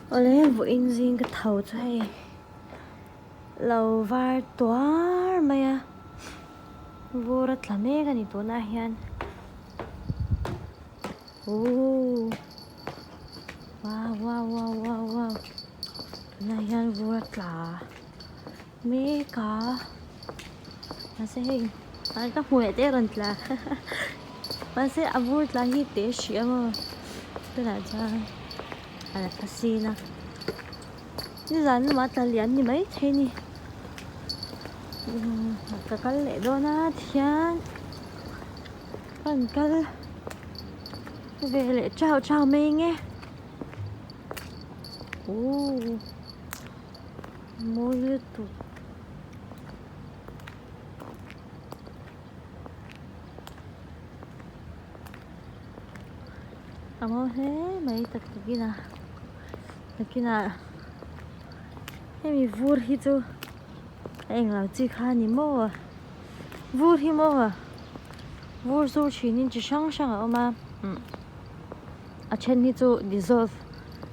Awle vawiin zing ka tho chu hei lo var tuar mai a vur a tla mek a ni tunah hian ooh wow wow wow wow wow tunah hian vur a tla mek a mahse hei ka hmu leh te a rawn tla mahse a vur tla hi te hrih a maw tunah chuan a la tla sin a nizan lamah tla lian ni maithei a ni ka kal leh dawn a tihian ka rawn kal ve leh chau chau mai ang e ooh. Mawi lutuk. A mawi hle mai tak takin a takinah hemi vur hi chu a englo chi kha a ni maw vur hi maw vur chu thinin chi hrang hrang a awm a a then hi chu dissolve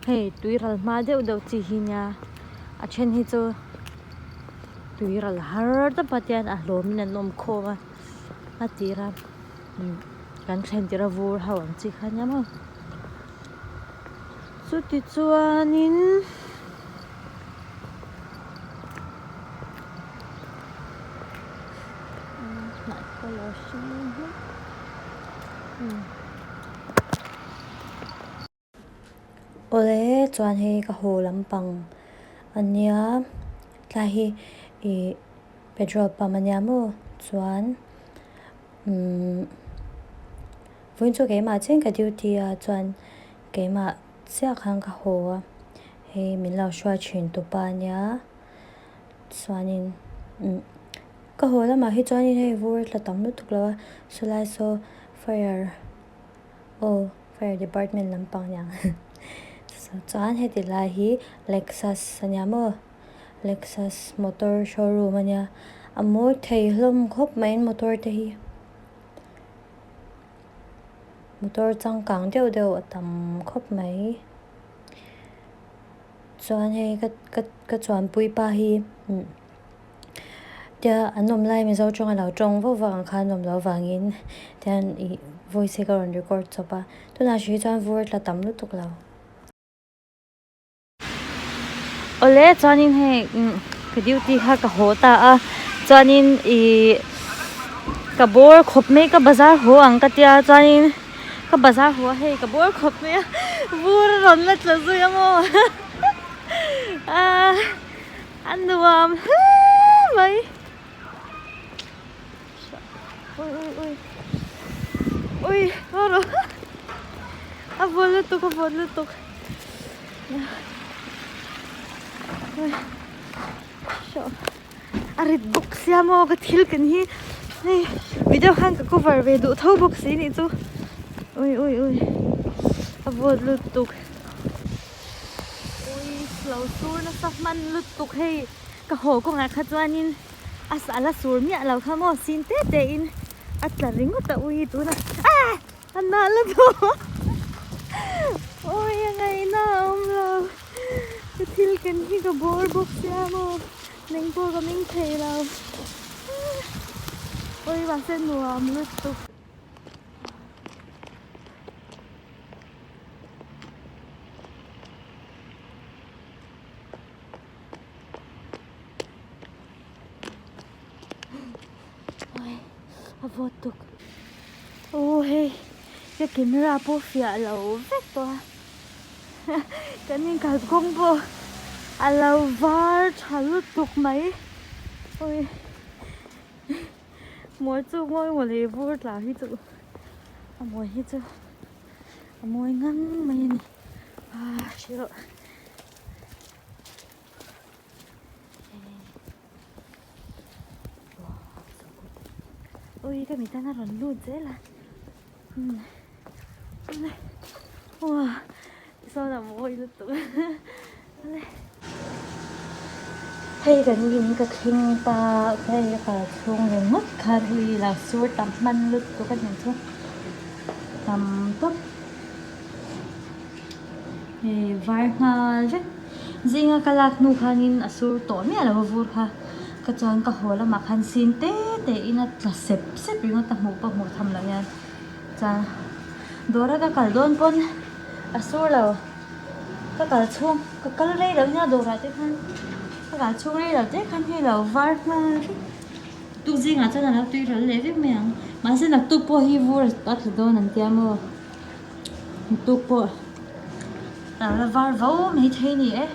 hei tui ral hma deuh deuh chi hi nia a then hi chu tui ral har tawp a tian a hlawm in an awm khawm a a tir a kan thlen tir a vur ho ang chi kha nia maw chuti chuanin. Awle chuan hei ka haw lampang a nia tlai hi ih petrol pump a nia maw chuan umm vawiin chu keimah chiah in ka duty a chuan keimah chiah khan ka haw a hei min lo hruai thin tupa a nia chuanin umm ka haw lamah hi chuanin hei vur a tla tam lutuk lo a sawlai saw fire aw fire department lampang aniang chuan heti lai hi lexus a nia maw lexus motor showroom a nia a mawi thei hlawm khawp mai motor te hi motor changkang deuh deuh a tam khawp mai chuan hei ka ka ka chuanpui pa hi tia an awm lai mizo tawng a lo tawng vauh vauh ang khan an awm loh avangin tihian ih voice hi ka rawn record chawp a tunah hrih hi chuan vur a tla tam lutuk lo. Awle chuanin hei ka duty kha ka haw ta a chuanin ih ka bawr khawp mai ka bazar haw ang ka tia chuanin ka bazar haw a hei ka bawr khawp mai a vur a rawn la tla zui a maw ah a nuam hle mai ui ui ui ui haw rawh a vawn lutuk a vawn lutuk a rit bawk sia maw ka thil ken hi hei video khan ka cover ve duh tho bawk si nih chu ui ui ui a vawt lutuk ui lo sur nasa hman lutuk hei ka haw kawngah kha chuanin a a la sur miah lo kha maw sin te te in a tla ringawt a ui tunah ah a nalh lutuk awi a ngaihna a awm lo ka thil ken hi ka bawr bawk sia maw meng pawh ka meng thei lo awi mahse nuam lutuk. A vawt tuk aw hei ka camera pawh fiah lo vek tawh a kan inkal kawng pawh a lo var tha lutuk mai awi mawi chu ngawi maw le vur tla hi chu a mawi hi chu a mawi ngang mai a ni ah hrilh. Ui ka mit a rawn lut zel a uah sawn a mawi lutuk Hei kan in ka thleng ta hei a kal chhung ringawt khan ui lo sur tam hman lutuk a ni chu tam tawp. Hei var nghal vek zinga ka lak hnu khanin a sur tawh miah lo a vur kha ka chuan ka haw lamah khan sin te te in a tla sep sep ringawt a hmuh pawh hmuh tham loh hian chuan dawr a ka kal dawn pawn a sur lo ka kal chhung ka kal rei loh nia dawrah te khan ka kal chhung rei loh te khan hei lo var nghal vek tuk zingah chuan a lo tui ral leh vek mai ang mahse naktuk pawh hi vur a tla dawn an tia maw. Tuk pawh a la var vo mai thei ni e.